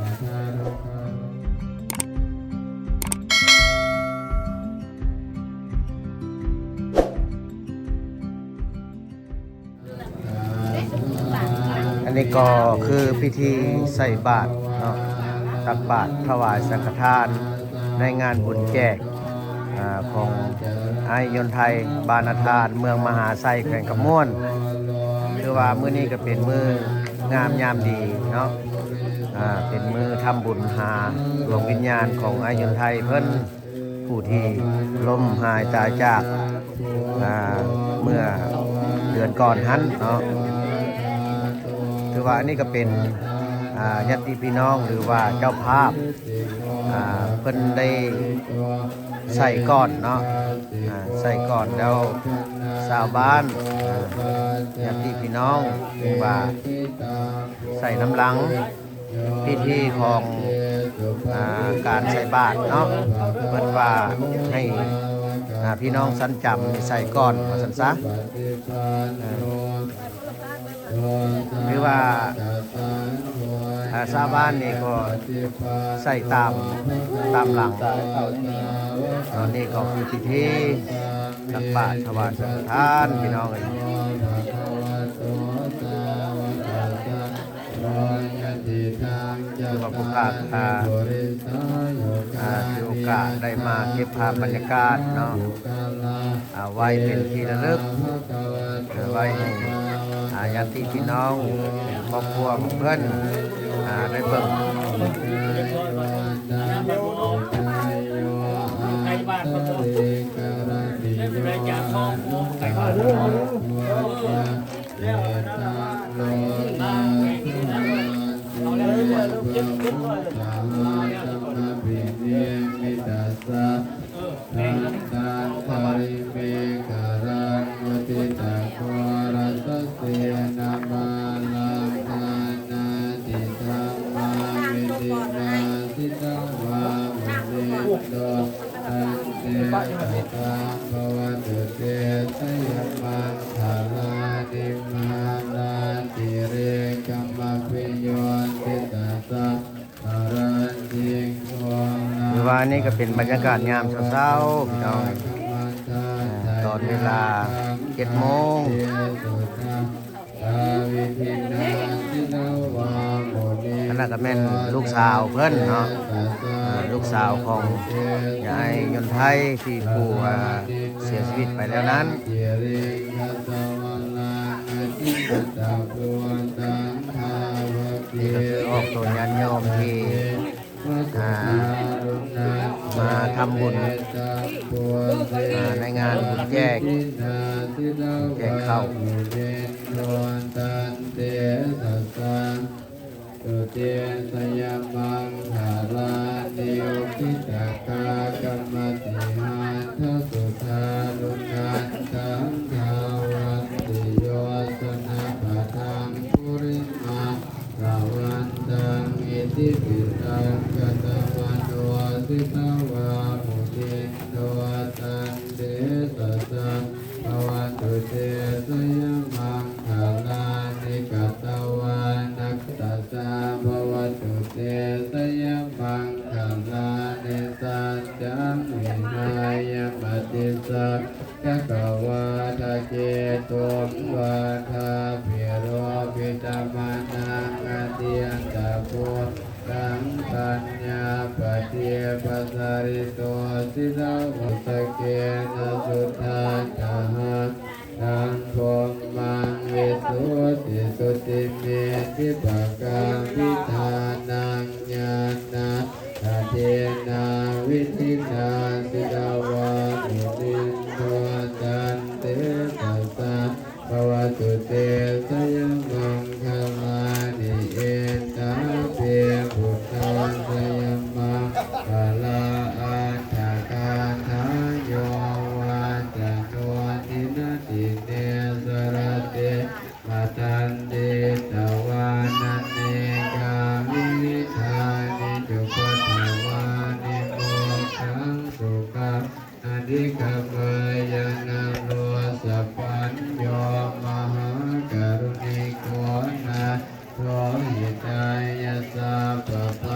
ອັນນີ້ກໍຄືພິທີໃສ່ບາດເນາະ ຕັກບາດຖວາຍສັງຄະທານໃນງານບຸນແຈກ ອາ ຂອງອ້າຍຍົນໄທ ບ້ານນາທານ ເມືອງມະຫາໄຊ ແຂວງຄຳມ່ວນ. ຖືວ່າມື້ນີ້ກໍເປັນມື້ງາມຍາມດີເນາະ ອາ ເປັນມື້ທຳບຸນຫາດວງວິນຍານຂອງອ້າຍຍົນໄທເພິ່ນ ຜູ້ທີ່ລົ້ມຫາຍຕາຍຈາກ ອາ ເມື່ອເດືອນກ່ອນຫັ້ນເນາະ. ຖືວ່າອັນນີ້ກໍເປັນ ອາ ຍາດຕິພີ່ນ້ອງ ຫຼືວ່າເຈົ້າພາບ ອາ ເພິ່ນໄດ້ໃສ່ກ່ອນເນາະ ອາ ໃສ່ກ່ອນແລ້ວຊາວບ້ານ ອາ ຍາດຕິພີ່ນ້ອງ ເອີ້ນວ່າໃສ່ນຳຫຼັງ ພິທີຂອງ ອາ ການໃສ່ບາດເນາະ ເພິ່ນວ່າໃຫ້ ອາ ພີ່ນ້ອງຊັ້ນຈຳນີ້ໃສ່ກ່ອນ ວ່າຊັ້ນຊະ. ຄືວ່າ ອາ ຊາວບ້ານນີ້ກໍໃສ່ຕາມ ຕາມຫຼັງ. ຕອນນີ້ກໍຄືພິທີຕັກບາດຖວາຍສັງຄະທານ ພີ່ນ້ອງເອີຍ. ຄືວ່າພວກຂ້າ ອາ ອາ ຖືໂອກາດໄດ້ມາເກັບພາບບັນຍາກາດເນາະ ອາ ໄວ້ເປັນທີ່ລະລຶກ ເພື່ອໄວ້ໃຫ້ ອາ ຍາດຕິພີ່ນ້ອງ ຄອບຄົວຂອງເພິ່ນ ອາ ໄດ້ເບິ່ງ. ທັນຕັນຕະລິເມຂະລັງ ອຸທິດຕະໂກຣະສະເສນະມາລັງ ທານາຕິທຳມາວິທິນາ ສິດຕະວາ ມຸນີນໂດ ຕັນເຕສະສະ ພະວະຕຸ ເຕຊະຍະມັງຄະລານິ ມາລາຕິເຣກະມະພິໂຍ ຕິດຕະສະ ຄືວ່ານີ້ກໍເປັນບັນຍາກາດຍາມເຊົ້າໆ ພີ່ນ້ອງ ຕອນເວລາເຈັດໂມງ. ອັນນັ້ນກໍແມ່ນລູກສາວເພິ່ນເນາະ ລູກສາວຂອງຍາຍຍົນໄທ ທີ່ຜູ້ ເສຍຊີວິດໄປແລ້ວນັ້ນ. ນີ້ກໍຄືອອກຕົນຍາດໂຍມທີ່ ອາ ມາທຳບຸນ ອາ ໃນງານບຸນແຈກ ແຈກເຂົ້າ. ເຕຊະຍະມັງຄະລານິ ອຸທິດຕະກາກະມະຕິຫານທະສຸທາລຸນັນຕັງ ທາວັນຕິໂຍຊະນະປະທັງ ປຸລິມາກະວັນຕັງ ອິດທິພິສັງກະຕະມະໂນ ສິດຕະວາ ມຸນີນໂດ ຕັນເຕສະສະ ພະວະຕຸ ເຕຊະຍະມັງຄະລານິ ກະຕະວານະ ຕະສະ ພະວະຕຸ ເຕຊະຍະມັງຄະລານິ ສັດຈັງ ວິຫາຍະ ມະຕິສັກ ກະກະວາທະເກຕຸງ ວາທາພິໂຣພິຕະມະນັງ ອະທິອັນຕະໂພ ຕັງ ປັນຍາປະຕິພັດສະລິໂຕ ສິດຕະວາ ສະເກນະ ສຸທັດຖະຫະ ຕັງ ພົມມັງ ວິສຸດທິສຸດທິມິດທິປະການ ວິທານັງ ຍານະ ຕະເທນາ ວິທິນາ ສິດຕະວາ ມຸນີນໂດ ຕັນເຕສະສະ ພະວະຕຸ ເຕຊະຍະມັງຄະລານິ ເອຕາປິ ພຸດທະສະຍະມັງຄະລາ ອັດຖະກາຖາ ໂຍວາຈະໂນ ທິນະດິເນ ສະລະຕິ ມະຕັນຕິ ຕະວານະເນກາວິວິທານິ ຈຸປັດຖະວານິ ໂມກຂັງ ສຸຂັງ ອະທິກຳມາຍະ ນະໂຣ ສະປັນໂຍ ມະຫາກາລຸນິໂກ ນາໂຖ ຫິຕາຍະ ສັບພະປະ